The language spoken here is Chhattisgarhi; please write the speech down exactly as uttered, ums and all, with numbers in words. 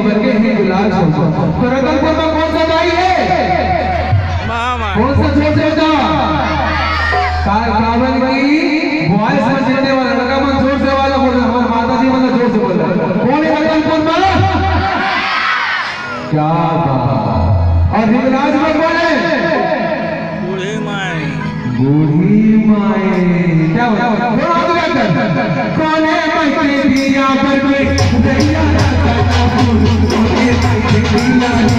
करके हिंगलाज शर्मा। तो रतनपुर में कौन सा दाई है? मामा। कौन सा जोर से बता? का-, काबर की voice में जीतने वाला लड़का मन जोर से वाला बोल रहा, हमारे माता जी मतलब जोर से बोल रहा। कौन है रतनपुर में? क्या बात। और हिंगलाज में कौन है? बूढ़ी माई। बूढ़ी माई। क्या बात? थोड़ा और गाकर। कौन है माई के दिया पर के दैया राजा का फूल? कौन है माई के दिया